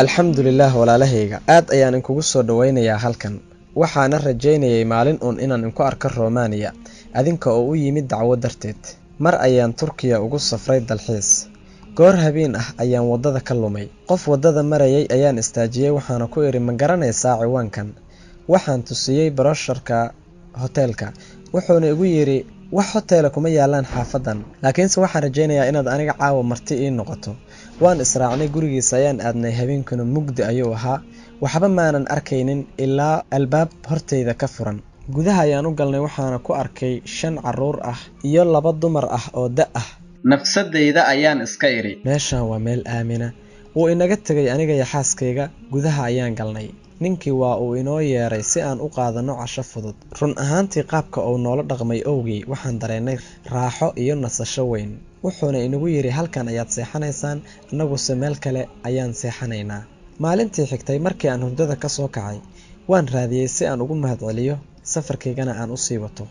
Alxamdulilah walaalahayga, aad ayaan inkugu soo dhowaynayaa halkan. Waxaana rajaynayay maalin uun inaan inku arko Romania, adinka oo u yimid dacwo darteed. Mar ayaan Turkiya ugu safray dalxiis. Goor habeen ah ayaan waddada ka lumay. Qof waddada marayay ayaan istaajiyey, waxaana ku idhi, "Ma garanaysaa ciwaankan?" Waxaan tusiyey brosharka hoteelka, wuxuuna igu yidhi, "Wax hoteela kuma yaalaan xaafadan, laakiinse waxaan rajaynayaa inaad aniga caawa marti ii noqoto." Waan israacnay, gurigiisa ayaan aadnay. Habeenkuna mugdi ayuu ahaa, waxba maanan arkaynin ilaa albaab hortayda ka furan. Gudaha ayaan u galnay, waxaana ku arkay 5 carruur ah iyo 2 dumar ah oo da' ah. Nafsadayda ayaan iska idhi, "Meeshan waa meel aamina." Wuu inaga tegay aniga iyo xaaskayga. Gudaha ayaan galnay. Ninkii waa uu inoo yeeray si aan u qaadano casho fudud. Run ahaantii, qaabka uu noola dhaqmay owgii, waxaan dareennay raaxo iyo nasasho weyn. Wuxuuna inagu yidhi, "Halkan ayaad seexanaysaan, annaguse meel kale ayaan seexanaynaa." Maalintii xigtay markii aan hurdada ka soo kacay, waan raadiyey si aan ugu mahadceliyo, safarkaygana aan u sii wato.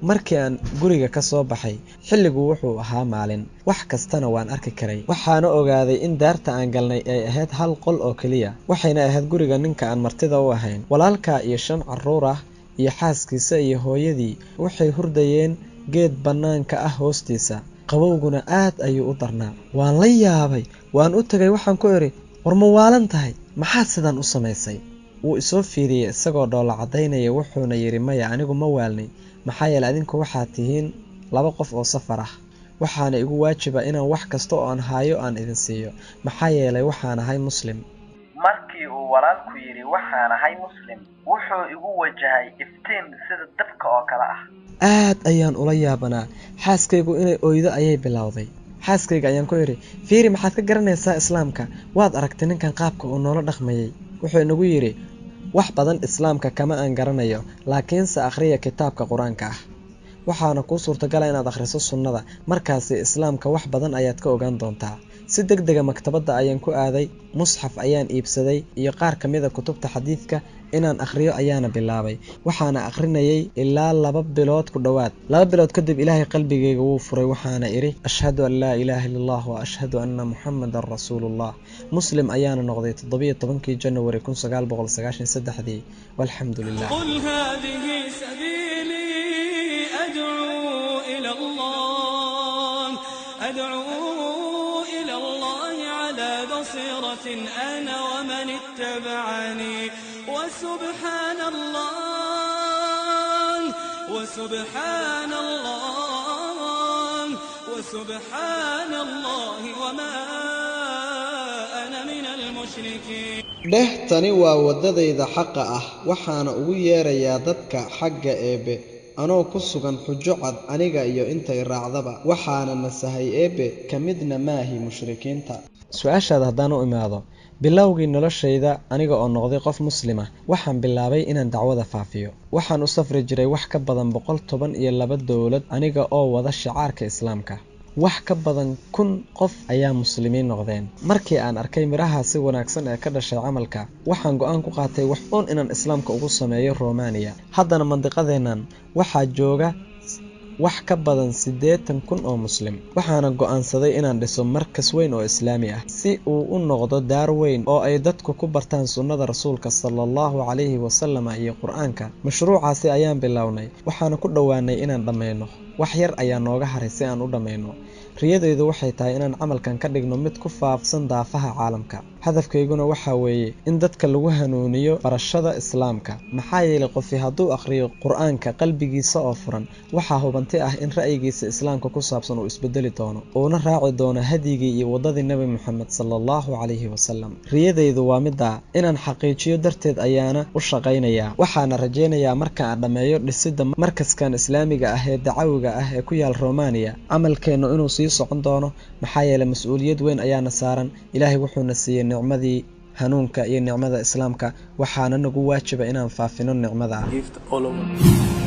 Markii aan guriga ka soo baxay, xilligu wuxuu ahaa maalin, wax kastana waan arki karay. Waxaana ogaaday in daarta aan galnay ay ahayd hal qol oo keliya, waxayna ahayd guriga ninka aan martida u ahayn. Walaalkaa iyo 5 carruur ah iyo xaaskiisa iyo hooyadii waxay hurdayeen geed bannaanka ah hoostiisa. Qabowguna aad ayuu u darnaa. Waan la yaabay. Waan u tegay, waxaan ku idhi, "War ma waalan tahay? Maxaad sidan u samaysay?" Wuu isoo fiiriyey isagoo dhoolla caddaynaya, wuxuuna yidhi, "Maya, anigu ma waalnay, maxaa yeelay adinku waxaad tihiin 2 qof oo safar ah. Waxaana igu waajiba inaan wax kasta oo aan haayo aan idin siiyo, maxaa yeelay waxaan ahay Muslim." Markii uu walaalku yidhi waxaan ahay Muslim, wuxuu igu wajahay iftiin sida dabka oo kale ah. Aad ayaan ula yaabanaa. Xaaskaygu inay oydo ayay bilowday. Xaaskayga ayaan ku idhi, "Fiiri, maxaad ka garanaysaa Islaamka? Waad aragtay ninkan qaabka uu noola dhaqmayay." Wuxuu inagu yidhi, "Wax badan Islaamka kama aan garanayo, laakiinse akhriya kitaabka Qur-aanka ah. Waxaana kuu suurtagala inaad akhriso sunnada, markaasi Islaamka wax badan ayaad ka ogaan doontaa." Si degdega maktabadda ayaan ku aaday, musxaf ayaan iibsaday iyo qaar ka mid a kutubta xadiidka. Inaan akhriyo ayaana bilaabay. Waxaana akhrinayay ilaa 2 bilood ku dhowaad. 2 bilood kadib Ilaahay qalbigayga wuu furay, waxaana idhi, "Ashhadu an laa ilaaha illa Allah wa ashhadu anna Muhammadan rasuulullah." Muslim ayaana noqday 17kii January 1993. Walxamdulilah. قل هذه سبيلي أدعو إلى الله، أدعو إلى الله على بصيرة أنا ومن اتبعني، وسبحان الله، وسبحان الله، وسبحان الله وما أنا من المشركين. Dheh, "Tani waa waddadayda xaqa ah, waxaana ugu yeerayaa dadka xagga Eebbe, anoo ku sugan xujo cad, aniga iyo intay raacdaba. Waxaana nasahay Eebbe, ka midna maahi mushrikiinta." Su-aashaada haddaan u imaado, bilowgii noloshayda aniga oo noqday qof Muslima, waxaan bilaabay inaan dacwada faafiyo. Waxaan u safri jiray wax ka badan 112 dowlad aniga oo wada shicaarka Islaamka. Wax ka badan 1000 qof ayaa muslimiin noqdeen. Markii aan arkay miraha si wanaagsan ee ka dhashay camalka, waxaan go'aan ku qaatay wax uun inaan Islaamka ugu sameeyo Romania. Haddana mandiqadeennan waxaa jooga wax ka badan 80,000 oo Muslim. Waxaana go'aansaday inaan dhiso markas weyn oo Islaami ah, si uu u noqdo daar weyn oo ay dadku ku bartaan sunnada Rasuulka sala Allahu calayhi wasalam iyo Qur-aanka. Mashruucaasi ayaan bilownay, waxaana ku dhowaanay inaan dhammayno. Wax yar ayaa nooga haray si aan u dhammayno. Riyadaydu waxay tahay inaan camalkan ka dhigno mid ku faafsan daafaha caalamka. Hadafkayguna waxaa weeye in dadka lagu hanuuniyo barashada Islaamka, maxaa yeelay qofi hadduu akhriyo Qur-aanka qalbigiisa oo furan, waxaa hubanti ah in ra'yigiisa Islaamka ku saabsan uu isbedeli doono, uuna raaci doono hadyigii iyo waddadii Nebi Moxamed sala Allahu calayhi wasalam. Riyadaydu waa middaa inaan xaqiijiyo darteed ayaana u shaqaynayaa. Waxaana rajaynayaa marka aan dhammeeyo dhisidda markaskan Islaamiga ah ee dacawiga ah ee ku yaal Romania, camalkeennu inuu sii socon doono, maxaa yeelay mas-uuliyad weyn ayaana saaran. Ilaahay wuxuuna siiyey nicmadii hanuunka iyo nicmada Islaamka, waxaana nagu waajiba inaan faafino nicmada. Gift all over.